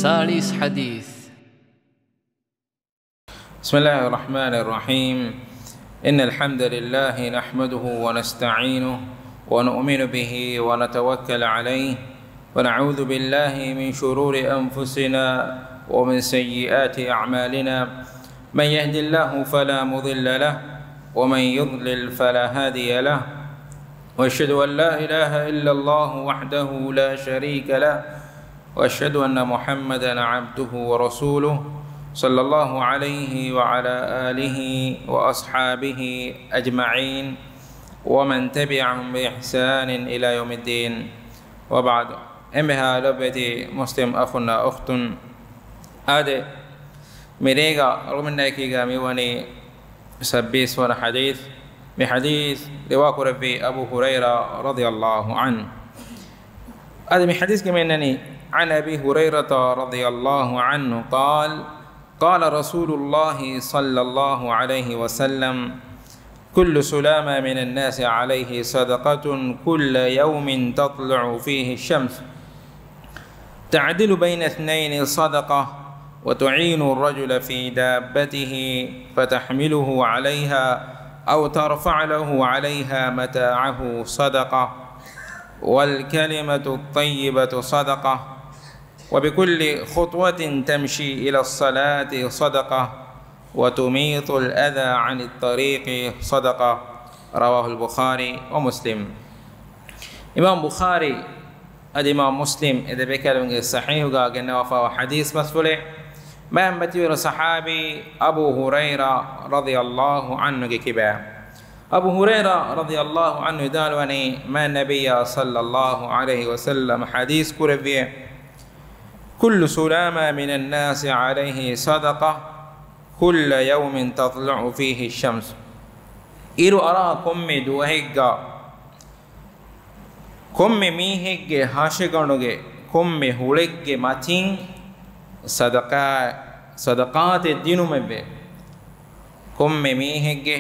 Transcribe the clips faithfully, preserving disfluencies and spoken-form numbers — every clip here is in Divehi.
ސާޅީސް ޙަދީޘް. بسم الله الرحمن الرحيم. إن الحمد لله نحمده ونستعينه ونؤمن به ونتوكل عليه ونعوذ بالله من شرور أنفسنا ومن سيئات أعمالنا. من يهد الله فلا مضل له ومن يضلل فلا هادي له. وأشهد أن لا إله إلا الله وحده لا شريك له. وأشهد أن محمدا عبده ورسوله صلى الله عليه وعلى آله وأصحابه أجمعين ومن تبعهم بإحسان إلى يوم الدين. وبعد. އެންމެހާ ލޮބުވެތި މުސްލިމް އަޚުންނާ އުޚްތުން، އާދެ، މިރޭގަ އަޅުގަނޑާއެކީގަ މިވަނީ ސައްބީސް ވަނަ ޙަދީޘް. މި ޙަދީޘް ރިވާކުރެއްވީ އަބޫ ހުރައިރާ ރަޟިޔަﷲ ޢަންހު. އަދި މި ޙަދީޘްގަ މި އަންނަނީ، عن أبي هريرة رضي الله عنه قال، قال رسول الله صلى الله عليه وسلم، كل سلامى من الناس عليه صدقة كل يوم تطلع فيه الشمس، تعدل بين اثنين صدقة، وتعين الرجل في دابته فتحمله عليها أو ترفع له عليها متاعه صدقة، والكلمة الطيبة صدقة، وبكل خطوة تمشي إلى الصلاة صدقة، وتميط الأذى عن الطريق صدقة. رواه البخاري ومسلم. އިމާމް ބުޚާރީ އަދި އިމާމް މުސްލިމް އެ ދެބޭކަލުންގެ ޞަޙީޙުގަ ގެންނަވާފައިވާ ޙަދީޘް ބަސްފުޅެއް. މާތް މަތިވެރި ޞަޙާބީ އަބޫ ހުރައިރާ ރަޟިޔަﷲ ޢަންހުގެ ކިބައިން. އަބޫ ހުރައިރާ ރަޟިޔަﷲ ޢަންހު ވިދާޅުވަނީ، މާތް ނަބިއްޔާ ޞައްލަﷲ ޢަލައިހި ވަސައްލަމަ ޙަދީޘް ކުރެއްވިއޭ، كل سلامى من الناس عليه صدقة كل يوم تطلع فيه الشمس. އިރު އަރާ ކޮންމެ ދުވަހެއްގަ ކޮންމެ މީހެއްގެ ހަށިގަނޑުގެ ކޮންމެ ހުޅެއްގެ މަތިން ޞަދަޤާ، ޞަދަޤާތެއް ދިނުމެއްވޭ. ކޮންމެ މީހެއްގެ،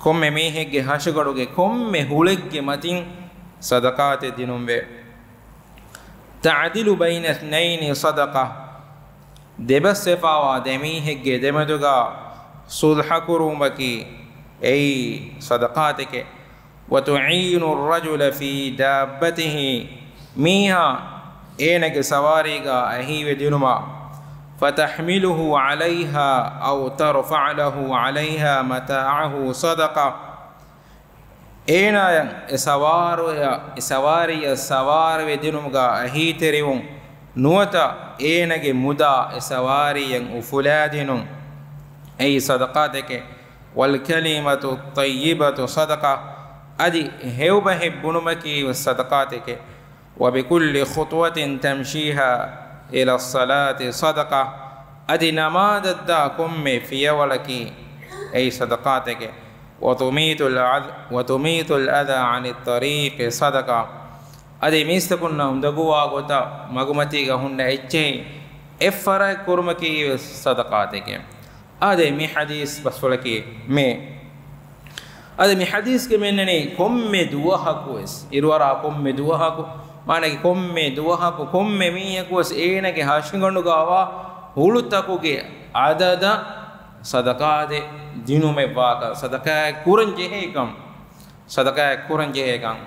ކޮންމެ މީހެއްގެ ހަށިގަނޑުގެ ކޮންމެ ހުޅެއްގެ މަތިން ޞަދަޤާތެއް ދިނުމެވޭ. تعدل بين اثنين صدقة. ދެބަސްވެފައިވާ ދެމީހެއްގެ ދެމެދުގަ ޞުލްޙަކުރުވުމަކީ އެއީ ޞަދަޤާތެކޭ. وتعين الرجل في دابته، މީހާ އޭނަގެ ސަވާރީގަ އެހީވެ ދިނުމަށް، فتحمله عليها أو ترفع له عليها متاعه صدقة، އޭނާޔަށް އެ ސަވާރުވެ، އެ ސަވާރީއަށް ސަވާރުވެ ދިނުމުގަ އެހީތެރިވުން، ނުވަތަ އޭނަގެ މުދާ އެ ސަވާރީއަށް އުފުލާދިނުން، އެއީ ޞަދަޤާތެކޭ. والكلمة الطيبة صدقة، އަދި ހެޔޮބަހެއް ބުނުމަކީ ވެސް ޞަދަޤާތެކޭ. وبكل خطوة تمشيها إلى الصلاة صدقة، އަދި ނަމާދަށްދާ ކޮންމެ ފިޔަވަޅަކީ އެއީ ޞަދަޤާތެކޭ. وتميط الأذ-، وتميط الأذى عن الطريق صدقة، އަދި މީސްތަކުންނަށް އުނދަގޫވާ ގޮތަށް މަގުމަތީގަ ހުންނަ އެއްޗެހި އެއްފަރާތް ކުރުމަކީ ވެސް ޞަދަޤާތެކޭ. އާދެ، މި ޙަދީޘް ބަސްފުޅަކީ މޭ. އަދި މި ޙަދީޘްގަ މި އަންނަނީ ކޮންމެ ދުވަހަކު ވެސް، އިރުއަރާ ކޮންމެ ދުވަހަކު، މާނައަކީ ކޮންމެ ދުވަހަކު، ކޮންމެ މީހަކު ވެސް އޭނަގެ ހަށިގަނޑުގައިވާ ހުޅުތަކުގެ އަދަދަށް ޞަދަޤާތެއް ދިނުމެއްވާކަން، ޞަދަޤާތް ކުރަން ޖެހޭކަން، ޞަދަޤާތް ކުރަން ޖެހޭކަން.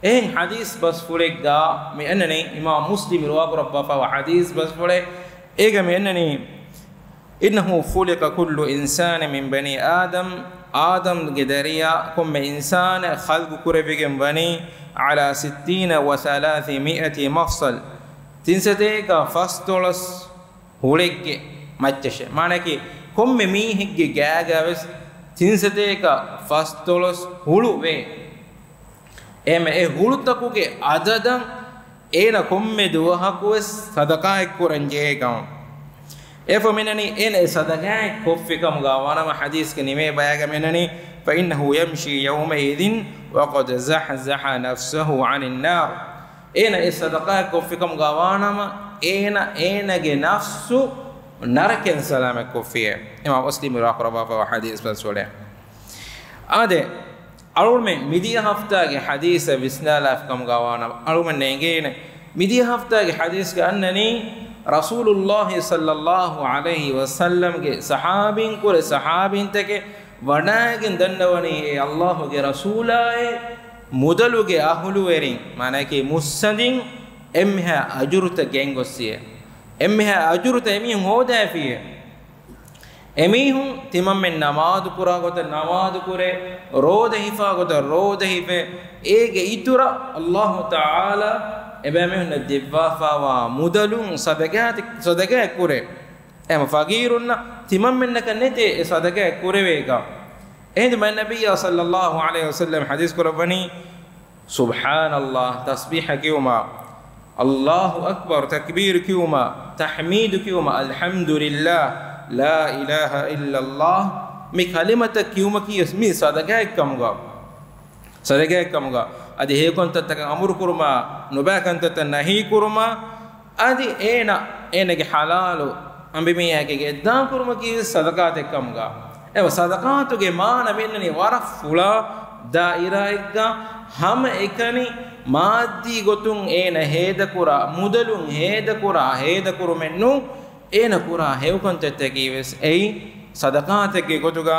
އެހެން ޙަދީޘް ބަސްފުޅެއްގަ މި އަންނަނީ، އިމާމް މުސްލިމް ރިވާކުރައްވާފައިވާ ޙަދީޘް ބަސްފުޅެއް. އޭގަ މި އަންނަނީ، إنه خلق كل إنسان من بني آدم، އާދަމްގެ ދަރިޔާ ކޮންމެ އިންސާނެއް ޚަލްޤު ކުރެވިގެން ވަނީ، على ستين وثلاثمائة مفصل، ތިންސަތޭކަ ފަސްދޮޅަސް ހުޅެއްގެ މައްޗަށޭ. މާނައަކީ، ކޮންމެ މީހެއްގެ ގާގަ ވެސް ތިންސަތޭކަ ފަސްދޮޅަސް ހުޅު ވޭ. އެހެންވެ، އެ ހުޅުތަކުގެ އަދަދަށް އޭނަ ކޮންމެ ދުވަހަކު ވެސް ޞަދަޤާތް ކުރަން ޖެހޭ ކަމަށް. އެފަ މިނަނީ އޭނަ އެ ޞަދަޤާތް ކޮށްފި ކަމުގަ ވާނަމަ، ޙަދީޘްގެ ނިމޭ ބަޔަކަށް މިނަނީ، فإنه يمشي يومئذ وقد زحزح نفسه عن النار. އޭނަ އެ ޞަދަޤާތް ކޮށްފި ކަމުގަ ވާނަމަ، އޭނަ އޭނަގެ ނަފްސު ނަރަކައިން ސަލާމަތް ކޮށްފިއޭ. އިމާމް މުސްލިމް ރިވާކުރައްވާފައިވާ ޙަދީޘް ބަސްފުޅެއް. އާދެ، އަޅުގަނޑުމެން މިދިޔަ ހަފްތާގެ ޙަދީޘަށް ވިސްނާލާފި ކަމުގަ ވާނަމަ، އަޅުގަނޑުމެންނަށް އެނގޭނެ، މިދިޔަ ހަފްތާގެ ޙަދީޘްގަ އަންނަނީ، ރަސޫލުﷲ ޞައްލަﷲ ޢަލައިހި ވަސައްލަމްގެ ޞަޙާބީން ކުރެ ޞަޙާބީންތަކެއް ވަޑައިގެން ދަންނަވަނީ، އޭ ﷲގެ ރަސޫލާއޭ، މުދަލުގެ އަހުލުވެރިން، މާނައަކީ މުއްސަނދިން، އެންމެހާ އަޖުރުތައް ގެންގޮއްސިއޭ. އެންމެހާ އަޖުރުތައް އެމީހުން ހޯދައިފިއޭ. އެމީހުން ތިމަންމެން ނަމާދު ކުރާ ގޮތަށް ނަމާދު ކުރޭ، ރޯދަ ހިފާ ގޮތަށް ރޯދަ ހިފޭ، އޭގެ އިތުރަށް ﷲ ތަޢާލާ އެބައިމީހުންނަށް ދެއްވާފާވާ މުދަލުން ޞަދަޤާތެއް، ޞަދަޤާތް ކުރޭ. އެހެން ފަގީރުންނަށް ތިމަންމެންނަކަށް ނެތޭ އެ ޞަދަޤާތް ކުރެވޭކަށް. އެހިނދު މާތް ނަބިއްޔާ ޞައްލަﷲ ޢަލައިހި ވަސައްލަމް ޙަދީޘް ކުރައްވަނީ، ސުބްޙާނަﷲ، ތަސްބީޙަ ކިޔުމާ، ﷲ އަކްބަރު، ތަކްބީރު ކިޔުމާ، ތަޙްމީދު ކިޔުމާ، އަލްޙަމްދުލިﷲ، ލާ އިލާހަ އިއްލަﷲ، މި ކަލިމަތައް ކިޔުމަކީ ވެސް މީ ޞަދަޤާތް ކަމުގަ، ޞަދަޤާތް ކަމުގަ، އަދި ހެޔޮ ކަންތައްތަކަށް އަމުރު ކުރުމާ، ނުބައި ކަންތައްތައް ނަހީ ކުރުމާ، އަދި އޭނަ، އޭނަގެ ޙަލާލު އަނބިމީހާއެކޭ އެއްދާން ކުރުމަކީ ވެސް ޞަދަޤާތެއް ކަމުގަ. އެވަ ޞަދަޤާތުގެ މާނަ މިއަންނަނީ ވަރަށް ފުޅާ ދާއިރާއެއްގަ، ހަމަ އެކަނި މާއްދީ ގޮތުން އޭނަ ހޭދަކުރާ، މުދަލުން ހޭދަކުރާ، ހޭދަކުރުމެއް ނޫން، އޭނަ ކުރާ ހެޔޮކަންތައްތަކީ ވެސް އެއީ ޞަދަޤާތެއްގެ ގޮތުގަ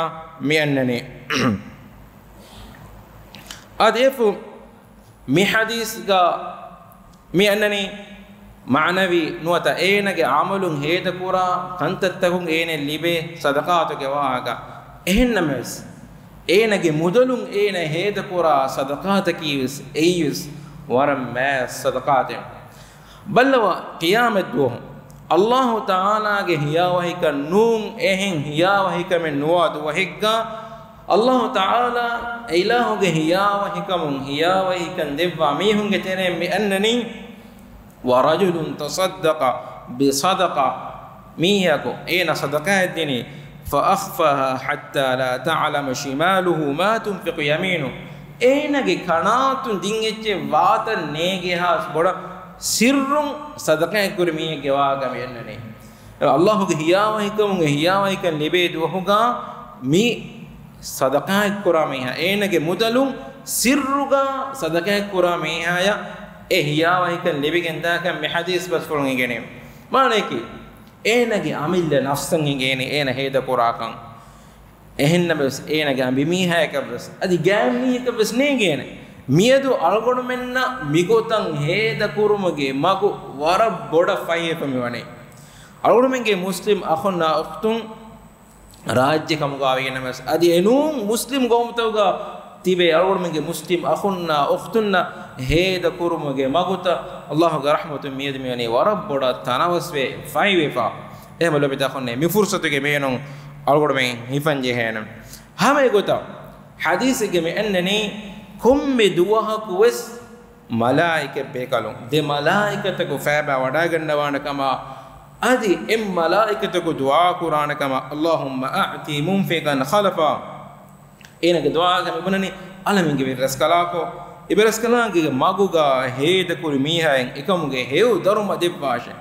މިއަންނަނީ. އާދެ، އެފު މި ޙަދީޘްގަ މި އަންނަނީ މާނަވީ ނުވަތަ އޭނަގެ ޢަމަލުން ހޭދަކުރާ ކަންތައްތަކުން އޭނައަށް ލިބޭ ޞަދަޤާތުގެ ވާހަކަ. އެހެންނަމަވެސް، އޭނަގެ މުދަލުން އޭނަ ހޭދަކުރާ ޞަދަޤާތަކީވެސް އެއީވެސް ވަރަށް މާތް ޞަދަޤާތެއް. ބައްލަވާ، ޤިޔާމަތްދުވަހު ﷲ ތަޢާލާގެ ހިޔާވަހިކަން ނޫން އެހެން ހިޔާވަހިކަމެއް ނުވާ ދުވަހެއްގަ، ﷲ ތަޢާލާ އެ އިލާހުގެ ހިޔާވަހިކަމުން ހިޔާވަހިކަން ދެއްވާ މީހުންގެ ތެރެއިން މި އަންނަނީ، ވަރަޖުލުން ތަޞައްދަޤަ ބިޞަދަޤަ، މީހަކު އޭނަ ޞަދަޤާތް ދިނީ، ފައަޚްފާހާ ޙައްތާ ލާ ތަޢުލަމަ ޝިމާލުހު މާ ތުންފިޤު ޔަމީނު، އޭނަގެ ކަނާތުން ދިން އެއްޗެއް ވާތަން ނޭގޭހާވެސް ބޮޑަށް ސިއްރުން ޞަދަޤާތް ކުރި މީހެއްގެ ވާހަކަ މި އަންނަނީ. ﷲގެ ހިޔާވަހިކަމުން އެ ހިޔާވަހިކަން ލިބޭ ދުވަހުގަ މި ޞަދަޤާތް ކުރާ މީހާ، އޭނަގެ މުދަލުން ސިއްރުގަ ޞަދަޤާތް ކުރާ މީހާޔަށް އެ ހިޔާވަހިކަން ލިބިގެންދާކަން މި ޙަދީޘް ބަސްފުޅުން އެނގެނީ. މާނަޔަކީ، އޭނަގެ އަމިއްލަ ނަފްސަށް އެނގޭނީ އޭނަ ހޭދަކުރާކަން. އެހެންނަމަވެސް، އޭނަގެ އަނބިމީހާޔަކަށްވެސް، އަދި ގާތްމީހަކަށްވެސް ނޭނގޭނެ. މިއަދު އަޅުގަނޑުމެންނަށް މިގޮތަށް ހޭދަކުރުމުގެ މަގު ވަރަށް ބޮޑަށް ފަހިވެފަ މިވަނީ. އަޅުގަނޑުމެންގެ މުސްލިމް އަޚުންނާ އުޚްތުން ރާއްޖެ ކަމުގަ ވީނަމަވެސް، އަދި އެނޫން މުސްލިމް ގައުމުތަކުގަ ތިބޭ އަޅުގަނޑުމެންގެ މުސްލިމް އަޚުންނާ އުޚްތުންނަށް ހޭދަކުރުމުގެ މަގުތައް ﷲގެ ރަޙްމަތުން މިއަދު މިވަނީ ވަރަށް ބޮޑަށް ތަނަވަސްވެ ފަހިވެފަ. އެހެން ލޮބުވެތި އަޚުންނޭ، މި ފުރުޞަތުގެ މިއަންނަން އަޅުގަނޑުމެން ހިފަން ޖެހޭނެ. ހަމަ އެގޮތަށް ޙަދީޘެއްގަ މި އަންނަނީ، ކޮންމެ ދުވަހަކުވެސް މަލާއިކަތް ބޭކަލުން، ދެ މަލާއިކަތަކު ފައިބާ ވަޑައިގަންނަވާނެ ކަމަށް، އަދި އެއް މަލާއިކަތަކު ދުޢާ ކުރާނެ ކަމަށް، اللهم أعط منفقا خلفا. އޭނަގެ ދުޢާގަ މި ބުނަނީ، އަޅަމެންގެ އިބަރަސްކަލާކޮ، އިބަރަސްކަލާނގެ މަގުގަ ހޭދަކުރި މީހާއަށް އެކަމުގެ ހެޔޮ ދަރުމަ ދެއްވާށޭ.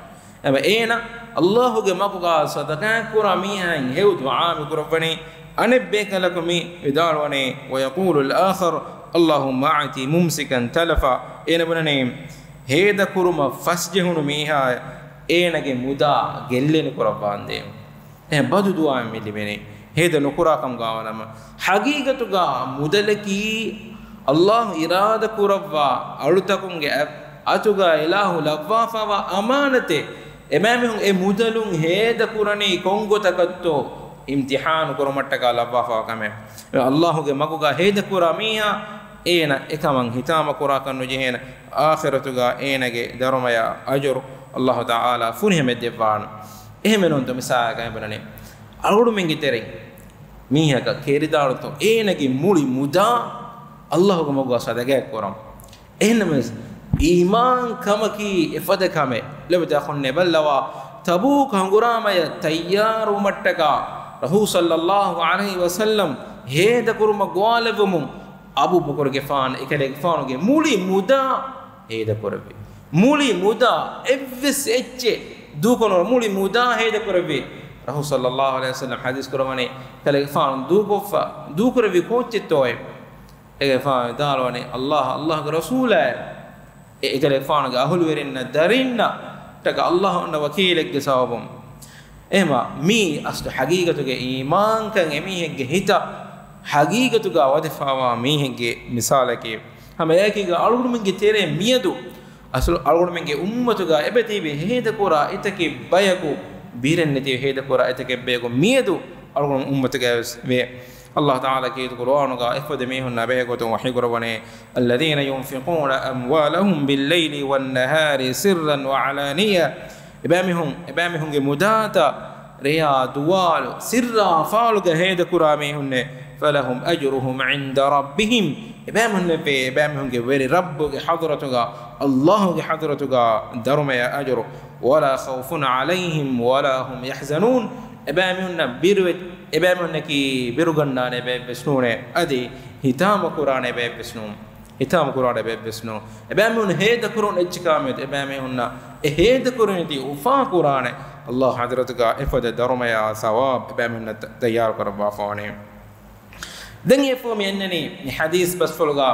އެބަ އޭނަ ﷲގެ މަގުގަ ޞަދަޤާތް ކުރާ މީހާއަށް ހެޔޮ ދުޢާ މި ކުރައްވަނީ. އަނެއް ބޭކަލަކު މި ވިދާޅުވަނީ، ويقول الآخر اللهم أعط ممسكا تلفا. އޭނަ ބުނަނީ، ހޭދަކުރުމަށް ފަސްޖެހުނު މީހާ އޭނަގެ މުދާ ގެއްލެނި ކުރައްވާނދޭ. އެހެން ބަދު ދުޢާއެއް މި ލިބެނީ. ހޭދަ ނުކުރާ ކަމުގަ ވާނަމަ، ޙަޤީޤަތުގަ މުދަލަކީ ﷲ އިރާދަ ކުރައްވާ އަޅުތަކުންގެ އަތުގަ އިލާހު ލައްވާފައިވާ އަމާނަތެއް. އެބައިމީހުން އެ މުދަލުން ހޭދަ ކުރަނީ ކޮންގޮތަކަށްތޯ އިމްތިޙާނު ކުރުމަށްޓަކާ ލައްވާފައިވާ ކަމެއް. ﷲގެ މަގުގަ ހޭދަ ކުރާ މީހާ އޭނަ އެކަމަށް ހިތާމަ ކުރާކަށް ނުޖެހޭނެ. އާޚިރަތުގަ އޭނަގެ ދަރުމަޔާ އަޖުރު ﷲ ތަޢާލާ ފުރިހަމައަށް ދެއްވާނެ. އެހެންވެ ނޫންތޯ މިސާލަކަށް ބުނަނީ، އަޅުގަނޑުމެންގެ ތެރެއިން މީހަކަށް ކެރިދާޅުތޯ އޭނަގެ މުޅި މުދާ ﷲގެ މަގުގަ ޞަދަޤާތް ކުރަން. އެހެންނަމަވެސް، އީމާން ކަމަކީ އެފަދަ ކަމެއް. ލޮބުވެތި އަޚުންނޭ، ބައްލަވާ، ތަބޫކް ހަނގުރާމަޔަށް ތައްޔާރުވުމަށްޓަކާ ރަސޫލު ޞައްލައްލާހު ޢަލައިހި ވަސައްލަމް ހޭދަކުރުމަށް ގޮވާލެއްވުމުން، އަބޫބަކުރުގެފާނު އެކަލޭގެފާނުގެ މުޅި މުދާ ހޭދަކުރެއްވި. މުޅި މުދާ އެއްވެސް އެއްޗެއް ދޫކޮށްނު، މުޅި މުދާ ހޭދަކުރެއްވި. ރަސޫލު ޞައްލައްލާހު ޢަލައިހި ވަސައްލަމް ޙަދީޘް ކުރައްވަނީ، ކަލޭގެފާނު ދޫކޮށްފަ، ދޫކުރެއްވި ކޯއްޗެއްތޯއޭ؟ އެކަލޭގެފާނު ވިދާޅުވަނީ، ﷲ، ﷲގެ ރަސޫލާއޭ، އެ އެކަލޭގެފާނުގެ އަހުލުވެރިންނަށް، ދަރިންނަށްޓަކައި ﷲ އޮންނަ ވަކީލެއްގެ ސަބަބުން. އެހެންވީމަ، މީ އަސްލު ހަގީގަތުގެ އީމާންކަން އެމީހެއްގެ ހިތަށް ހަގީގަތުގަ ވަދެފާވާ މީހެއްގެ މިސާލަކީ. ހަމަ އެއާއެކީގަ އަޅުގަނޑުމެންގެ ތެރޭ މިއަދު، އަސްލު އަޅުގަނޑުމެންގެ އުއްމަތުގަ އެބަތިބި ހޭދަކުރާ އެތަކެއް ބަޔަކު، ބިރެއް ނެތި ހޭދަކުރާ އެތަކެއް ބަޔަކު މިއަދު އަޅުގަނޑު އުއްމަތުގަ ވެސް ވޭ. ﷲ ތަޢާލާ ކީރިތި ޤުރުއާނުގަ އެފަދަ މީހުންނާ ބެހޭގޮތުން ވަޙީކުރައްވަނީ، الذين ينفقون أموالهم بالليل والنهار سرا وعلانية. އެބައިމީހުން، އެބައިމީހުންގެ މުދާތައް ރެޔާ ދުވާލު ސިއްރާ ފާޅުގަ ހޭދަކުރާ މީހުންނޭ، فلهم أجرهم عند ربهم. އެބައިމީހުންނެވެ، އެބައިމީހުންގެ ވެރި ރައްބުގެ ޙަޟްރަތުގަ، ﷲގެ ޙަޟްރަތުގަ ދަރުމަޔާ އަޖުރު، ولا خوف عليهم ولا هم يحزنون. އެބައިމީހުންނަށް ބިރުވެ، އެބައިމީހުންނަކީ ބިރުގަންނާނެ ބައެއްވެސް ނޫނޭ، އަދި ހިތާމަކުރާނެ ބައެއްވެސް ނޫން. ހިތާމަކުރާނެ ބައެއްވެސް ނޫން. އެބައިމީހުން ހޭދަކުރުން އެއްޗަކާ މިއަދު އެބައިމީހުންނަށް އެ ހޭދަކުރިންތީ އުފާކުރާނެ ﷲ ޙަޟްރަތުގަ އެފަދަ ދަރުމަޔާ ސަވާބު އެބައިމީހުންނަށް ތަ-، ތައްޔާރު ކުރައްވާފަވަނީ. ދެން އެއަށްފަހު މި އަންނަނީ މި ޙަދީޘް ބަސްފުޅުގަ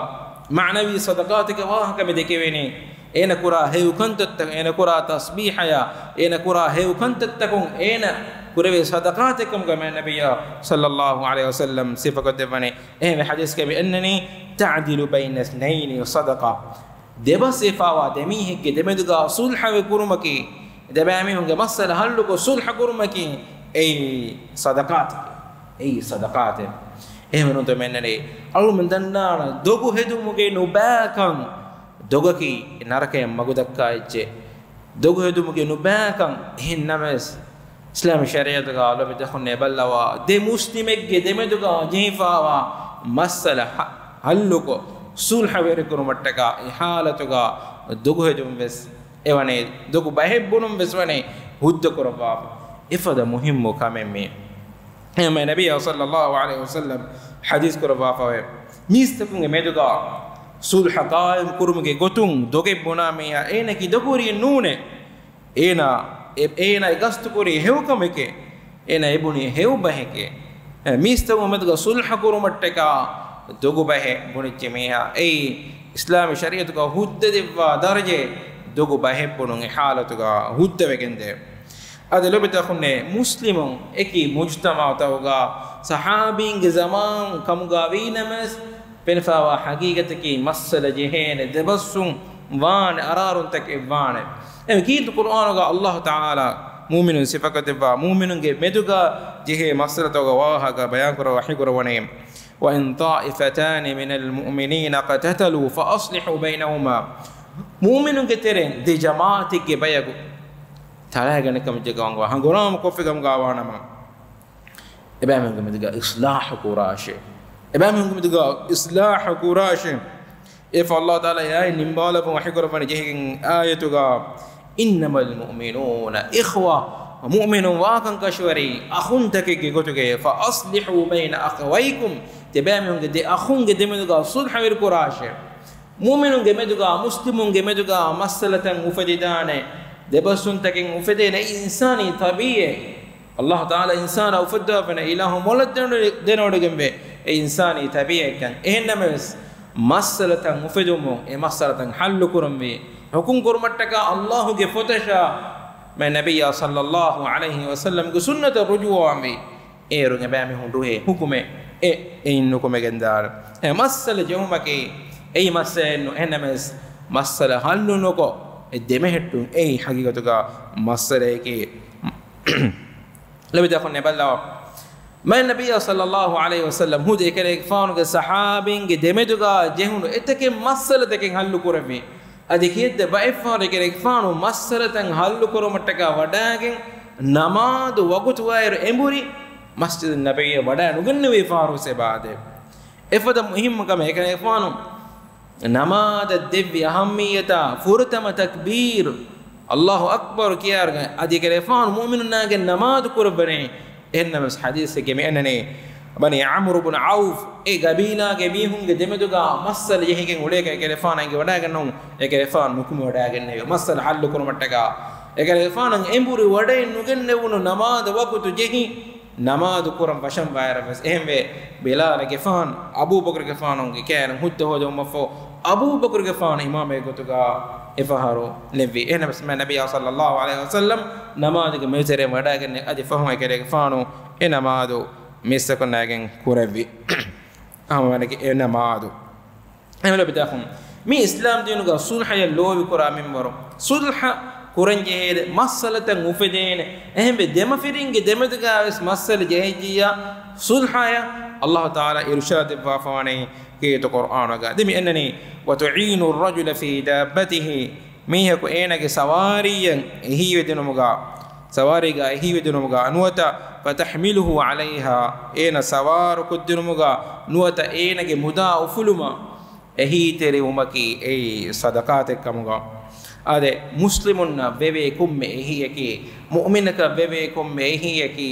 މަޢުނަވީ ޞަދަޤާތެއްގެ ވާހަކަ މި ދެކެވެނީ. އޭނަ ކުރާ ހެޔޮ ކަންތައްތައް، އޭނަ ކުރާ ތަސްބީޙަޔާ، އޭނަ ކުރާ ހެޔޮ ކަންތައްތަކުން އޭނަ ކުރެވޭ ޞަދަޤާތެއްކަމުގަ މާތް ނަބިއްޔާ ޞައްލައްލާހު ޢަލައިހި ވަސައްލަމް ސިފަކޮށްދެއްވަނީ. އެހެންވެ ޙަދީޘްގައި މި އަންނަނީ، تعدل بين اثنين صدقة. ދެބަސްވެފާވާ ދެމީހެއްގެ ދެމެދުގަ ޞުލްޙަވެ ކުރުމަކީ، ދެބައިމީހުންގެ މައްސަލަ ޙައްލުކޮށް ޞުލްޙަ ކުރުމަކީ، އެއީ ޞަދަޤާތެކޭ. އެއީ ޞަދަޤާތެއް. އެހެންވެ ނޫންތޯ މި އަންނަނީ، އަޅުމެން ދަންނާނަން ދޮގު ހެދުމުގެ ނުބައިކަން. ދޮގަކީ ނަރަކަޔަށް މަގުދައްކާ އެއްޗެއް. ދޮގު ހެދުމުގެ ނުބައިކަން. އެހެން ނަމަވެސް، އިސްލާމީ ޝަރީޢަތުގަ ލޯބި ދަށުން އެބައްލަވާ، ދެ މުސްލިމެއްގެ ދެމެދުގަ ޖެހިފާވާ މައްސަލަ ޙަ-، ޙައްލުކޮށް، ޞުލްޙަވެރިކުރުމަށްޓަކާ އެ ޙާލަތުގަ ދޮގު ހެދުން ވެސް އެވަނީ، ދޮގު ބަހެއް ބުނުން ވެސް ވަނީ ހުއްދަ ކުރައްވާފަ. އެފަދަ މުހިއްމު ކަމެއް މީ. އެހެންމެ ނަބިއްޔާ ޞައްލައްލާހު ޢަލައިހި ވަސައްލަމް ޙަދީޘް ކުރައްވާފަވޭ، މީސްތަކުންގެ މެދުގަ ޞުލްޙަ ޤާއިމް ކުރުމުގެ ގޮތުން ދޮގެއް ބުނާ މީހާ އޭނަކީ ދޮގުވެރިއެއް ނޫނޭ. އޭނާ، އެ-، އޭނާ ގަސްތުކުރީ ހެޔޮކަމެކޭ. އޭނާ އެބުނީ ހެޔޮ ބަހެކޭ. އެ، މީސްތަކުން މެދުގަ ޞުލްޙަ ކުރުމަށްޓަކާ ދޮގު ބަހެއް ބުނިއްޖެ މީހާ. އެއީ އިސްލާމީ ޝަރީޢަތުގަ ހުއްދަ ދެއްވާ ދަރަޖައެއް ދޮގު ބަހެއް ބުނުން އެ ޙާލަތުގަ ހުއްދަވެގެންދޭ. އަދި ލޯބިތަކުންނޭ މުސްލިމުން އެކި މުޖްތަމަޢުތަކުގަ ޞަޙާބީންގެ ޒަމާން ކަމުގަ ވީނަމަވެސް، ފެނިފާވާ ޙަޤީޤަތަކީ މައްސަލަ ޖެހޭނެ ދެބަސްވުން ވާނެ އަރާރުންތަކެއް ވާނެ. އެ ކީރިތި ޤުރުއާނުގަ ﷲ ތަޢާލާ މުއުމިނުން ސިފަކޮށްދެއްވާ މުއުމިނުންގެ މެދުގަ ޖެހޭ މައްސަލަތަކުގެ ވާހަކަ ބަޔާންކުރައްވާ ވަޙީކުރައްވަނީ، وإن طائفتان من المؤمنين اقتتلوا فأصلحوا بينهما. މުއުމިނުންގެ ތެރެއިން ދެ ޖަމާޢަތެއްގެ ބަޔަކު ތަޅާގަނެ ކަމަށް ޖެހިގަންވާ ހަނގުރާމަ ކޮށްފި ކަމުގަ ވާނަމަ، އެބައިމީހުންގެ މެދުގަ އިޞްލާޙު ކުރާށޭ. އެބައިމީހުންގެ މެދުގަ އިޞްލާޙު ކުރާށޭ. އެފަ ﷲ ތަޢާލާ އެ އާޔަތް ނިންމާލައްވަން ވަޙީކުރައްވަނީ ޖެހިގެން އާޔަތުގަ، إنما المؤمنون إخوة، މުއުމިނުން ވާކަން ކަށަވަރީ އަޚުންތަކެއްގެ ގޮތުގައޭ، فأصلحوا بين أخويكم، ތިބޭމީހުންގެ ދެ އަޚުންގެ ދެމެދުގަ ޞުލްޙަވެރި ކުރާށޭ. މުއުމިނުންގެ މެދުގަ، މުސްލިމުންގެ މެދުގަ މައްސަލަތައް އުފެދިދާނެ، ދެބަސްވުންތަކެއް އުފެދޭނެ، އެއީ އިންސާނީ ޠަބީޢަތް. ﷲ ތަޢާލާ އިންސާނާ އުފައްދަވާފަ އިންނަ އިލާހު މޮޅަށް ދެނެ-، ދެނެވޮޑިގެންވޭ. އެއީ އިންސާނީ ޠަބީޢަތްކަން. އެހެންނަމަވެސް، މައްސަލަތައް އުފެދުމުން، އެ މައްސަލަތައް ޙައްލުކުރުންވީ، ޙުކުމް ކުރުމަށްޓަކާ ﷲގެ ފޮތަށާ މާތް ނަބިއްޔާ ޞައްލައްލާހު ޢަލައިހި ވަސައްލަމްގެ ސުންނަތަށް ރުޖޫޢަވާންވީ. އޭރުން އެބައިމީހުން ރުހޭ ޙުކުމެއް އެ، އެއިން ނުކުމެގެންދާނެ. އެ މައްސަލަ ޖެހުމަކީ އެއީ މައްސަލައެއް ނޫން. އެހެންނަމަވެސް، މައްސަލަ ޙައްލު ނުކޮށް، އެ ދެމެހެއްޓުން އެއީ ޙަޤީޤަތުގަ މައްސަލައެކޭ. ލޯބިތަކުން އެބައްލަވާ. މާތް ނަބިއްޔާ ޞައްލައްލާހު ޢަލައިހި ވަސައްލަމް ހުދު އެކަލޭގެފާނުގެ ޞަޙާބީންގެ ދެމެދުގަ ޖެހުނު އެތަކެއް މައްސަލަތަކެއް ޙައްލު ކުރެއްވި. އަދި ކިއެއްތަ ބައެއްފަހަރު އެކަލޭގެފާނު މައްސަލަތައް ޙައްލު ކުރުމަށްޓަކާ ވަޑައިގެން ނަމާދު ވަގުތުވާއިރު އެނބުރި މަސްޖިދުއް ނަބަވީއަށް ވަޑައި ނުގެންނެވި ފަހަރު ވެސް އެބަ އާދޭ. އެފަދަ މުހިއްމު ކަމެއް އެކަލޭގެފާނު ނަމާދަށް ދެއްވި އަހައްމިއްޔަތާ ފުރަތަމަ ތަކްބީރު، ﷲ އަކްބަރު ކިޔާއިރުގަ އަދި އެކަލޭގެފާނު މުއުމިނުންނާގެން ނަމާދު ކުރައްވަނީ. އެހެންނަމަވެސް ޙަދީޘެއްގައި މި އަންނަނީ، ބަނީ ޢަމްރު ބުން ޢައުފް އެ ގަބީލާގެ މީހުންގެ ދެމެދުގަ މައްސަލަ ޖެހިގެން އުޅޭކަށް އެކަލޭގެފާނު އެނގިވަޑައިގަންނަވަން އެކަލޭގެފާނު ނުކުމެވަޑައިގެންނެވި. މައްސަލަ ޙައްލު ކުރުމަށްޓަކާ އެކަލޭގެފާނަށް އެނބުރި ވަޑައެއް ނުގެންނެވުނު ނަމާދަށް ވަގުތު ޖެހި ނަމާދު ކުރަން ވަށަން ވާއިރަށް ވެސް. އެހެންވެ، ބިލާލަށް ގެފާން އަބޫބަކުރުގެފާނުގެ ކައިރިން ހުއްދަ ހޯދެވުމަށްފަހު، އަބޫބަކުރުގެފާނު އިމާމެއް ގޮތުގަ އެފަހަރު ލެއްވި. އެހެނަސް މާ ނަބިއްޔާ ޞައްލައްލާހު ޢަލައިހި ވަސައްލަމް ނަމާދުގެ މެދުތެރެއިން ވަޑައިގެންނެވި. އަދި ފަހުން އެކަލޭގެފާނު އެ ނަމާދު މީސްތަކުންނާގެން ކުރެއްވި. އާ، މާނައަކީ އެ ނަމާދު. އެހެންވެ ބިދާކުން، މި އިސްލާމް ދީނުގަ ޞުލްޙަޔަށް ލޯބިކުރާ މިންވަރު، ޞުލްޙަ ކުރަންޖެހޭ މައްސަލަތައް އުފެދޭނެ. އެހެންވެ، ދެމަފިރިންގެ ދެމެދުގަ ވެސް މައްސަލަ ޖެހިއްޖިއްޔާ، ޞުލްޙަޔަށް ﷲ ތަޢާލާ އިރުޝާދު ދެއްވާފަވާނެ ކީރިތި ޤުރްއާނުގަ. ދެން މި އަންނަނީ، "وتعين الرجل في دابته." މީހަކު އޭނާގެ ސަވާރީއަށް އެހީވެދިނުމުގަ، ސަވާރީގަ އެހީވެދިނުމުގަ ނުވަތަ، "فتحمله عليها." އޭނާ ސަވާރު ކޮށްދިނުމުގަ ނުވަތަ، އޭނާގެ މުދާ އުފުލުމަށް އެހީތެރިވުމަކީ އެއީ ޞަދަޤާތެއް ކަމުގަ. އާދެ، މުސްލިމުންނަށް ވެވޭ ކޮންމެ އެހީއަކީ، މުއުމިނަކަށް ވެވޭ ކޮންމެ އެހީއަކީ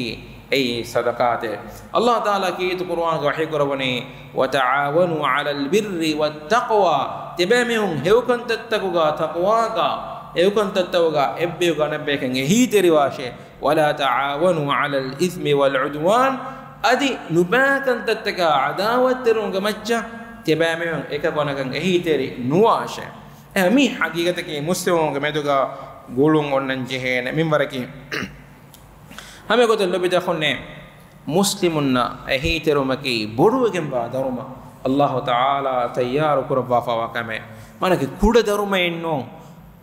އެއީ ޞަދަޤާތެއް. ﷲ ތަޢާލާ ކީރިތި ޤުރްއާނުގަ ވަޙީ ކުރައްވަނީ، "وتعاونوا على البر والتقوى." ތިބޭމީހުން ހެޔޮކަންތައްތަކުގަ ތަޤްވާގަ، ހެޔޮކަންތައްތަކުގަ އެއްބަޔަކު އަނެއްބަޔަކަށް އެހީތެރިވާށޭ. "ولا تعاونوا على الإثم والعدوان." އަދި ނުބައިކަންތައްތަކާ ޢަދާވަތްތެރިވުމުގެ މައްޗަށް ތިބޭމީހުން އެކަކު އަނެކަކަށް އެހީތެރި ނުވާށޭ. އެ މި ޙަޤީޤަތަކީ މުސްލިމުންގެ މެދުގަ ގުޅުން އޮންނަން ޖެހޭނެ މިންވަރަކީ. ހަމަ އެގޮތަށް ލޯބިތަކުންނޭ، މުސްލިމުންނަށް އެހީތެރިވުމަކީ ބޮޑުވެގެންވާ ދަރުމަ، ﷲ ތަޢާލާ ތައްޔާރު ކުރައްވާފަވާ ކަމެއް. މާނައަކީ ކުޑަ ދަރުމައެއް ނޫން.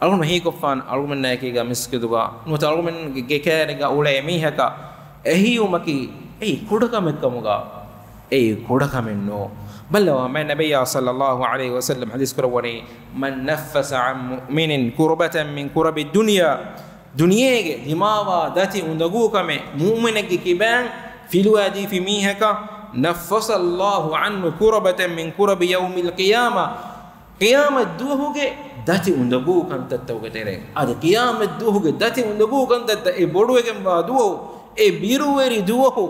އަޅުގަނޑު ހީކޮށްފާން އަޅުގަނޑުމެންނާއެކީގަ މިސްކިތުގަ ނުވަތަ އަޅުގަނޑުމެންގެ ގެކައިރިގަ އުޅޭ މީހަކަށް އެހީވުމަކީ އެއީ ކުޑަކަމެއްކަމުގަ، އެއީ ކުޑަކަމެއް ނޫން. ބައްލަވާ، މާތް ނަބިއްޔާ ޞައްލައްލާހު ޢަލައިހި ވަސައްލަމް ޙަދީޘް ކުރައްވަނީ، "من نفس عن مؤمن كربة من كرب الدنيا." ދުނިޔޭގެ ދިމާވާ ދަތި އުނދަގޫކަމެއް މުއުމިނެއްގެ ކިބައިން ފިލުވާދީފި މީހަކަށް، "نفس الله عنه كربة من كرب يوم القيامة." ޤިޔާމަތް ދުވަހުގެ ދަތި އުނދަގޫ ކަންތައްތަކުގެ ތެރެއިން. އަދި ޤިޔާމަތް ދުވަހުގެ ދަތި އުނދަގޫ ކަންތައްތައް އެ ބޮޑުވެގެންވާ ދުވަހު، އެ ބިރުވެރި ދުވަހު،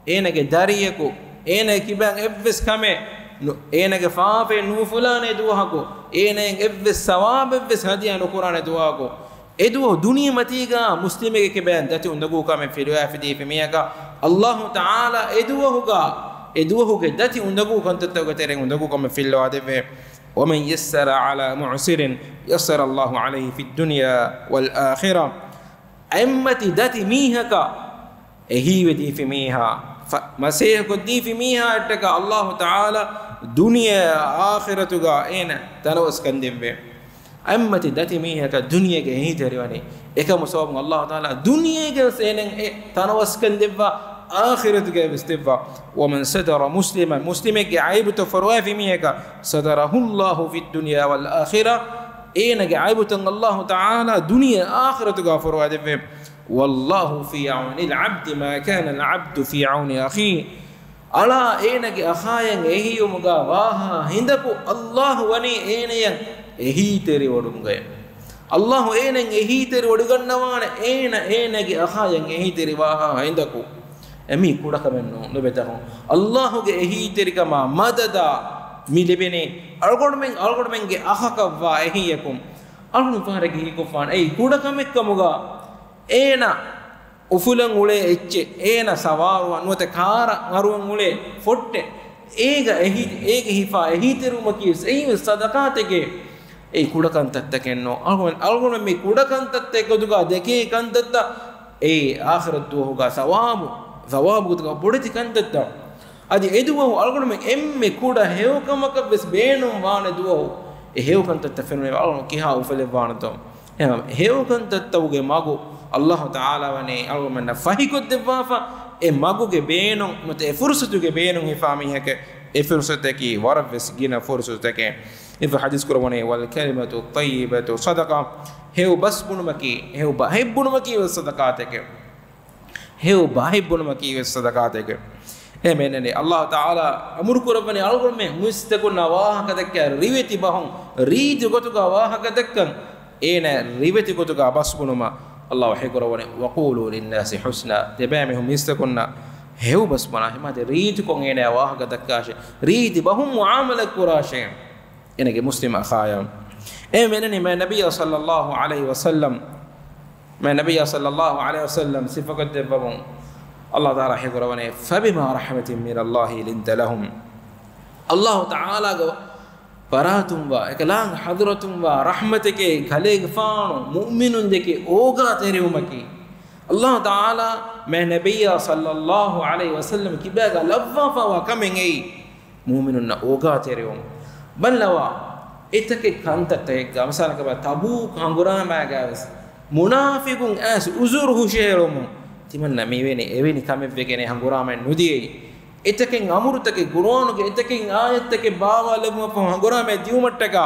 އޭނަގެ ދަރިޔަކު، އޭނަގެ ކިބައިން އެއްވެސް ކަމެއް ނު-، އޭނަގެ ފާފައެއް ނުއުފުލާނެ ދުވަހަކު، އޭނައަށް އެއްވެސް ސަވާބެއްވެސް ހަދިޔާ ނުކުރާނެ ދުވަހަކު، އެ ދުވަހު ދުނިޔެމަތީގަ މުސްލިމެއްގެ ކިބައިން ދަތި އުނދަގޫ ކަމެއް ފިލުވާފިދީފި މީހަކަށް، ﷲ ތަޢާލާ އެ ދުވަހުގަ، އެ ދުވަހުގެ ދަތި އުނދަގޫ ކަންތައްތަކުގެ ތެރެއިން އުނދަގޫ ކަމެއް ފިއްލަވާ ދެއްވޭ. "ومن يسر على معسر يسر الله عليه في الدنيا والآخرة." އެއްމަތި ދަތި މީހަކަށް އެހީވެދީފި މީހާ، ފަ-، މަސޭހަކޮށްދީފި މީހާއަށްޓަކާ ﷲ ތަޢާލާ ދުނިޔެ އާޚިރަތުގަ އޭނަ ތަނަވަސްކަން ދެއްވޭ. އެއްމަތި ދަތި މީހަކަށް ދުނިޔޭގެ އެހީތެރިވަނީ. އެކަމު ސަބަބުން ﷲ ތަޢާލާ ދުނިޔޭގެ ވެސް އޭނައަށް އެ ތަނަވަސްކަން ދެއްވާ، އާޚިރަތުގައި ވެސް ދެއްވާ. "ومن ستر مسلما." މުސްލިމެއްގެ ޢައިބުތައް ފޮރުވައިފި މީހަކަށް، "ستره الله في الدنيا والآخرة." އޭނަގެ ޢައިބުތައް ﷲ ތަޢާލާ ދުނިޔެ އާޚިރަތުގަ ފޮރުވައިދެއްވޭ. "والله في عون العبد ما كان العبد في عون أخيه." އަޅާ އޭނަގެ އަޚާޔަށް އެހީވުމުގަ ވާހާ ހިނދަކު ﷲ ވަނީ އޭނަޔަށް އެހީތެރިވޮޑުމުގައި. ﷲ އޭނައަށް އެހީތެރިވޮޑިގަންނަވާނެ އޭނަ އޭނަގެ އަޚާޔަށް އެހީތެރިވާހާ ހިނދަކު. އެމީ ކުޑަކަމެއް ނޫން، ލޯބިތަކުން. ﷲގެ އެހީތެރިކަމާ މަދަދާ މި ލިބެނީ އަޅުގަނޑުމެން، އަޅުގަނޑުމެންގެ އަޚަކަށްވާ އެހީއަކުން. އަޅުގަނޑު ފަހަރަކީ ހީކޮށްފާނެ އެއީ ކުޑަކަމެއްކަމުގަ އޭނަ އުފުލަން އުޅޭ އެއްޗެއް، އޭނަ ސަވާރުވާ ނުވަތަ ކާރަށް އަރުވަން އުޅޭ ފޮއްޓެއް، އޭގަ އެހި-، އޭގެ ހިފާ އެހީތެރިވުމަކީ ވެސް އެއީ ވެސް ޞަދަޤާތެކޭ. އެއީ ކުޑަކަންތައްތަކެއް ނޫން. އަޅުގަނޑު، އަޅުގަނޑު މި ކުޑަކަންތައްތައް ގޮތުގަ ދެކޭ ކަންތައްތައް އެއީ އާޚިރަތް ދުވަހުގަ ސަވާބު، ސަވާބު ގޮތުގަ ބޮޑެތި ކަންތައްތައް. އަދި އެދުވަހު އަޅުގަނޑުމެން އެންމެ ކުޑަ ހެޔޮކަމަކަށް ވެސް ބޭނުން ވާނެ ދުވަހު، އެ ހެޔޮކަންތައްތައް ފެނުނެވި އަޅުގަނޑު ކިހާ އުފަލެއް ވާނެތޯ؟ އެހެން ހެޔޮކަންތައްތަކުގެ މަގު ﷲ ތަޢާލާ ވަނީ އަޅުގަނޑުމެންނަށް ފަހިކޮށްދެއްވާފަ، އެ މަގުގެ ބޭނުން ނުވަތަ އެ ފުރުޞަތުގެ ބޭނުން ހިފާ މީހަކަށް އެ ފުރުޞަތަކީ ވަރަށް ވެސް ގިނަ ފުރުޞަތެކޭ. އެފަ ޙަދީޘް ކުރައްވަނީ، "والكلمة الطيبة صدقة." ހެޔޮ ބަސް ބުނުމަކީ، ހެޔޮ ބަހެއް ބުނުމަކީ ވެސް ޞަދަޤާތެކޭ. ހެޔޮ ބަހެއް ބުނުމަކީ ވެސް ޞަދަޤާތެކޭ. އެހެންވެ، ﷲ ތަޢާލާ އަމުރު ކުރައްވަނީ އަޅުގަނޑުމެން މީސްތަކުންނާ ވާހަކަ ދައްކާ ރިވެތި ބަހުން، ރީތި ގޮތުގަ ވާހަކަ ދައްކަން، އޭނަ ރިވެތި ގޮތުގަ ބަސް ބުނުމަށް ﷲ ވަޙީ ކުރައްވަނީ، "وقولوا للناس حسنا." ތިބޭމީހުން މީސްތަކުންނަށް ހެޔޮ ބަސް ބުނާށޭ، މާތް ރީތިކޮށް އޭނަ ވާހަކަ ދައްކާށޭ، ރީތި ބަހުން މުޢާމަލާތް ކުރާށޭ. އޭނަގެ މުސްލިމް އަޚާޔަށް. އެހެންވެ، މާތް ނަބިއްޔާ ޞައްލައްލާހު ޢަލައިހި ވަސައްލަމް، މާތް ނަބިއްޔާ ޞައްލައްލާހު ޢަލައިހި ވަސައްލަމް ސިފަކޮށްދެއްވަމުން، ﷲ ތަޢާލާ ހީކުރައްވަނީ، فبما رحمة من الله لنت لهم. ﷲ ތަޢާލާގެ ފަރާތުންވާ، އެކަލާނގެ ޙަޟްރަތުންވާ ރަޙްމަތެކޭ ކަލޭގެފާނު މުއުމިނުންދެކެ އޯގާތެރިވުމަކީ. ﷲ ތަޢާލާ މާތް ނަބިއްޔާ ޞައްލައްލާހު ޢަލައިހި ވަސައްލަމަ ކިބާގަ ލައްވާފައިވާ ކަމެއް އެއީ، މުއުމިނުންނަށް އޯގާތެރިވުން. ބައްލަވާ، އެތަކެއް ކަންތައްތަކެއްގަ، މިސާލަކަށް ތަބޫކް ހަނގުރާމައިގަވެސް މުނާފިގުން އައިސް އުޒުރު ހުށަހެޅުމުން، ތިމަންނަ މިވެނި އެވެނި ކަމެއްވެގެނޭ ހަނގުރާމައެއް ނުދިޔައީ. އެތަކެއް އަމުރުތަކެއް، ގުރުއާނުގެ އެތަކެއް އާޔަތްތަކެއް ބާވާލެއްވުމަށްފަހު ހަނގުރާމައެއް ދިއުމަށްޓަކާ،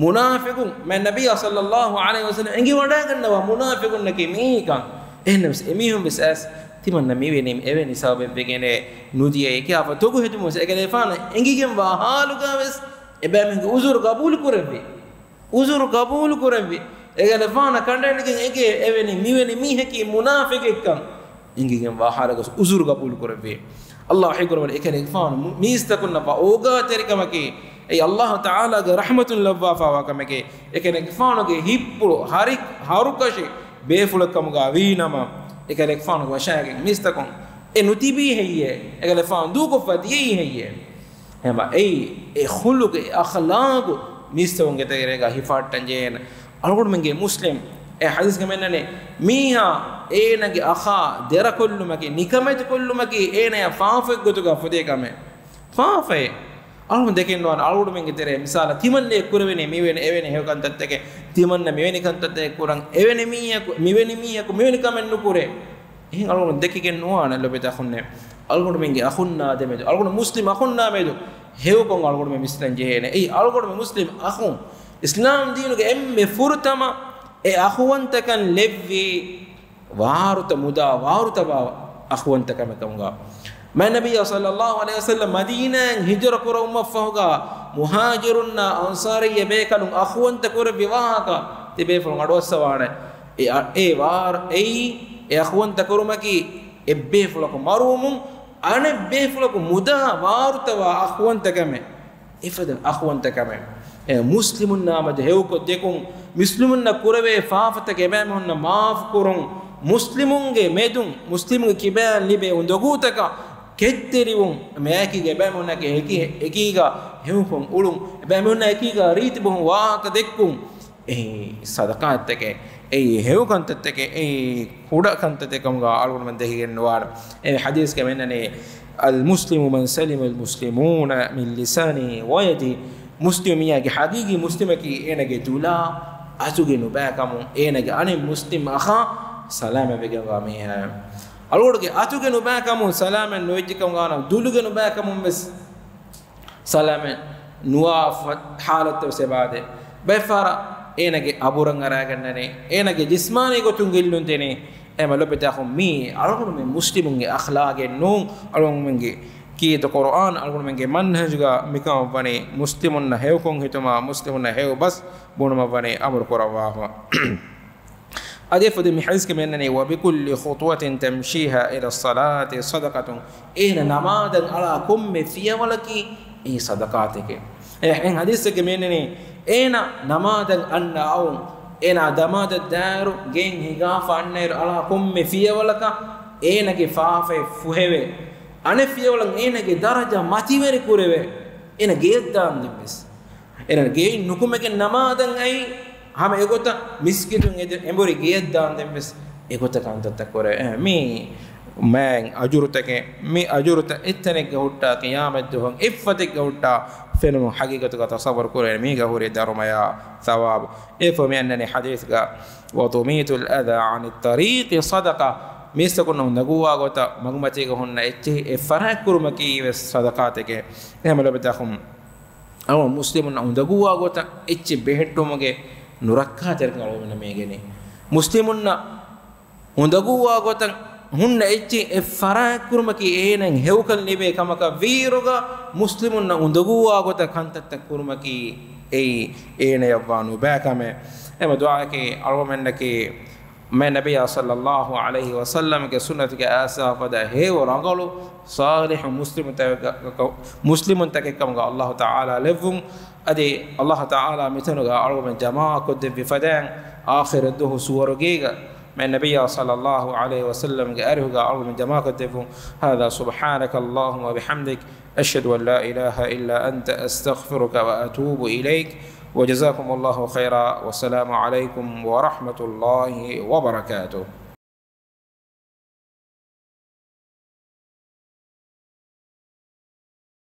މުނާފިގުން މާތް ނަބިއްޔާ ޞައްލައްލާހު ޢަލައިހި ވަސައްލަމަ އެނގިވަޑައިގަންނަވާ މުނާފިގުންނަކީ މީހެއްކަން. އެހެންނަމަވެސް، އެމީހުންވެސް އައިސް ތިމަންނަ މިވެނީ އެވެނި ސަބަބެއްވެގެނޭ ނުދިޔައީ ކިޔާފަ ތޮގުހެދުމުންވެސް އެކަލޭގެފާނަށް އެނގިގެންވާ ޙާލުގަވެސް އެބައިމީހުންގެ ޢުޛުރު ޤަބޫލު ކުރެއްވި. ޢުޛުރު ޤަބޫލު ކުރެއްވި. އެކަލޭގެފާނަށް ކަނޑައެޅިގެން އެނގޭ އެވެނި މިވެނި މީހަކީ މުނާފިގެއްކަން އެނގިގެންވާ ޙާލަށް ގޮސް ޢުޛުރު ޤަބޫލު ކުރެއްވި. ﷲ ހީކުރައްވަނީ އެކަލޭގެފާނު މީސްތަކުންނަށް ވާ އޯގާތެރިކަމަކީ، އެއީ ﷲ ތަޢާލާގެ ރަޙްމަތުން ލައްވާފައިވާ ކަމެކޭ. އެކަލޭގެފާނުގެ ހިތްޕުޅު ހަރި، ހަރުކަށި ބޭފުޅެއްކަމުގަ ވީނަމަ، އެކަލޭގެފާނުގެ ވަށާގެން މީސްތަކުން އެ ނުތިބީ ހެއްޔޭ؟ އެކަލޭގެފާނު ދޫކޮށްފަ ދިޔައީ ހެއްޔޭ؟ އެހެންވީމަ އެއީ، އެ ޚުލުޤު، އެ އަޚްލާޤު މީސްތަކުންގެ ތެރޭގަ ހިފަހައްޓަން ޖެހޭނެ. އަޅުގަނޑުމެންގެ މުސްލިމް، އެ ޙަދީޘްގަ މިއަންނަނީ، މީހާ އޭނަގެ އަޚާ ދެރަކޮށްލުމަކީ، ނިކަމެތިކޮށްލުމަކީ އޭނަޔަށް ފާފައެއް ގޮތުގަ ފުދޭ ކަމެއް. ފާފައެއް. އަޅުގަނޑު ދެކެން ނުވާނެ އަޅުގަނޑުމެންގެ ތެރޭ މިސާލަށް ތިމަންނަ އެ ކުރެވެނީ މިވެނި އެވެނި ހެޔޮ ކަންތައްތަކެއް، ތިމަންނަ މިވެނި ކަންތައްތަކެއް ކުރަން، އެވެނި މީހަކު، މިވެނި މީހަކު މިވެނި ކަމެއް ނުކުރޭ. އެހެން އަޅުގަނޑު ދެކިގެން ނުވާނެ ލޮބުވެތި އަޚުންނޭ. އަޅުގަނޑުމެންގެ އަޚުންނާ ދެމެދު، އަޅުގަނޑު މުސްލިމް އަޚުންނާ މެދު ހެޔޮކޮށް އަޅުގަނޑުމެން މިސްތަން ޖެހޭނެ. އެއީ އަޅުގަނޑުމެން މުސްލިމް އަޚުން. އިސްލާމް ދީނުގެ އެންމެ ފުރަތަމަ އެ އަޚުވަންތަކަން ލެއްވީ ވާރުތަ މުދާ ވާރުތަވާ އަޚުވަންތަކަމެއް ކަމުގަ. މާތް ނަބިއްޔާ ޞައްލައްލާހު ޢަލައިހި ވަސައްލަމް މަދީނާއިން ހިޖުރަ ކުރެވުމަށްފަހުގަ މުހާޖިރުންނާ އަންޞާރިއްޔަ ބޭކަލުން އަޚުވަންތަ ކުރެއްވި ވާހަކަ ތިބޭފުޅުން އަޑުއައްސަވާނެ. އެ އަ-، އެ ވާރު-، އެއީ އެ އަޚުވަންތަ ކުރުމަކީ އެއްބޭފުޅަކު މަރުވުމުން އަނެއްބޭފުޅަކު މުދާ ވާރުތަވާ އަޚުވަންތަކަމެއް. އެފަދަ އަޚުވަންތަކަމެއް. އެ މުސްލިމުންނާ މެދު ހެޔޮކޮށް ދެކުން، މުސްލިމުންނަށް ކުރެވޭ ފާފަތަކެއް އެބައިމީހުންނަށް މާފު ކުރުން، މުސްލިމުންގެ މެދުން، މުސްލިމުންގެ ކިބައިން ލިބޭ އުނދަގޫތަކަށް ކެތްތެރިވުން، މާތް އެކީގަ އެބައިމީހުންނާ އެކީ، އެކީގަ ހެޔޮކޮށް އުޅުން، އެބައިމީހުންނާ އެކީގަ ރީތި ބަހުން ވާހަކަ ދެއްކުން، އެ ޞަދަޤާތްތަކެއް، އެ ހެޔޮ ކަންތައްތަކެއް، އެ ކުޑަ ކަންތައްތަކެއް ކަމުގަ އަޅުގަނޑުމެން ދެކިގެން ނުވާނެ. އެ ޙަދީޘްގަ މިއަންނަނީ، المسلم من سلم المسلمون من لسانه ويده. މުސްލިމް މީހާގެ ޙަޤީޤީ މުސްލިމަކީ އޭނަގެ ދުލާ އަތުގެ ނުބައިކަމުން އޭނަގެ އަނެއް މުސްލިމް އަޚާ ސަލާމަތްވެގެންވާ މީހާ. އަޅުގަނޑުގެ އަތުގެ ނުބައިކަމުން ސަލާމަތް ނުވެއްޖެކަމުގަ ދުލުގެ ނުބައިކަމުން ވެސް ސަލާމަތް ނުވާ ފަ-، ޙާލަތްތައް ވެސް އެބައާދޭ. ބައެއްފަހަރަށް އޭނަގެ އަބުރަށް އަރާގަންނަނީ، އޭނަގެ ޖިސްމާނީ ގޮތުން ގެއްލުން ދިނީ. އެހެންވީމަ ލޮބުވެތި އަޚުން، މީ އަޅުގަނޑުމެން މުސްލިމުންގެ އަޚްލާގެއް ނޫން. އަޅުގަނޑުމެންގެ ކީރިތި ޤުރުއާން އަޅުގަނޑުމެންގެ މަންހަޖުގަ މިކަމަށްވަނީ މުސްލިމުންނަށް ހެޔޮކޮށް ހިތުމާ، މުސްލިމުންނަށް ހެޔޮ ބަސް ބުނުމަށްވަނީ އަމުރު ކުރައްވާފަ. އަދި އެފަދަ މި ޙަދީޘްގަ މިއަންނަނީ، وبكل خطوة تمشيها إلى الصلاة صدقة. އޭނަ ނަމާދަށް އަޅާ ކޮންމެ ފިޔަވަޅަކީ އެއީ ޞަދަޤާތެކޭ. އެ، އެހެން ޙަދީޘެއްގަ މިއަންނަނީ، އޭނަ ނަމާދަށް އަންނަ އައުން، އޭނަ ނަމާދަށް ދާއިރު، ގެއިން ހިނގާފަ އަންނައިރު އަޅާ ކޮންމެ ފިޔަވަޅަކަށް އޭނަގެ ފާފައެއް ފުހެވޭ. އަނެއް ފިޔަވަޅަށް އޭނަގެ ދަރަޖަ މަތިވެރި ކުރެވޭ. އޭނަ ގެޔަށް ދާންދެން ވެސް. އޭނަ ގެއިން ނުކުމެގެން ނަމާދަށް އައި، ހަމަ އެގޮތަށް މިސްކިތުން އެދެ-، އެނބުރި ގެޔަށް ދާންދެން ވެސް އެގޮތަށް ކަންތައްތައް ކުރޭ. އެ، މީ މާތް އަޖުރުތަކެއް، މި އަޖުރުތައް އެއްތަނެއްގަ ހުއްޓާ، ޤިޔާމަތްދުވަހު އެއްފަދައެއްގަ ހުއްޓާ ފެނުމުން ޙަޤީޤަތުގަ ތަޞައްވަރު ކުރޭ، މީގަ ހުރި ދަރުމަޔާ ޘަވާބު. އެފަދަ މިއަންނަނީ ޙަދީޘްގަ، وتميت الأذى عن الطريق صدقة. މީސްތަކުންނަށް އުނދަގޫވާ ގޮތަށް މަގުމަތީގަ ހުންނަ އެއްޗެހި އެއް ފަރާތް ކުރުމަކީ ވެސް ޞަދަޤާތެކޭ. އެހެންވީމަ ލޮބުވެތި އަޚުން، އަޅުގަނޑު މުސްލިމުންނަށް އުނދަގޫވާ ގޮތަށް އެއްޗެއް ބެހެއްޓުމުގެ ނުރައްކާތެރިކަން އަޅުގަނޑުމެންނަށް މިވެގެނީ. މުސްލިމުންނަށް އުނދަގޫވާ ގޮތަށް ހުންނަ އެއްޗެއް އެއް ފަރާތް ކުރުމަކީ އޭނައަށް ހެޔޮކަން ލިބޭ ކަމަކަށް ވީއިރުގަ، މުސްލިމުންނަށް އުނދަގޫވާ ގޮތަށް ކަންތައްތައް ކުރުމަކީ އެއީ އޭނަޔަށްވާ ނުބައިކަމެއް. އެހެންވީމަ ދުޢާއަކީ އަޅުގަނޑުމެންނަކީ މާތް ނަބިއްޔާ ޞައްލައްލާހު ޢަލައިހި ވަސައްލަމްގެ ސުންނަތުގެ އައިސް އާ ފަދަ ހެޔޮ ރަނގަޅު ޞާލިޙު މުސްލިމުންތަކެއް، މުސްލިމުންތަކެއްކަމުގަ ﷲ ތަޢާލާ ލެއްވުން. އަދި ﷲ ތަޢާލާ މިތަނުގަ އަޅުގަނޑުމެން ޖަމާޢަތްކޮށްދެއްވި ފަދައިން އާޚިރަތްދުވަހު ސުވަރުގޭގަ ނަބިއްޔާ ޞައްލައްލާހު ޢަލައިހި ވަސައްލަމްގެ އަރިހުގަ އަޅުގަނޑު ޖަމާކޮށްދެއްވުން. هذا سبحانك اللهم وبحمدك، أشهد أن لا إله إلا أنت، أستغفرك وأتوب إليك. وجزاكم الله خيرا، والسلام عليكم ورحمة الله وبركاته.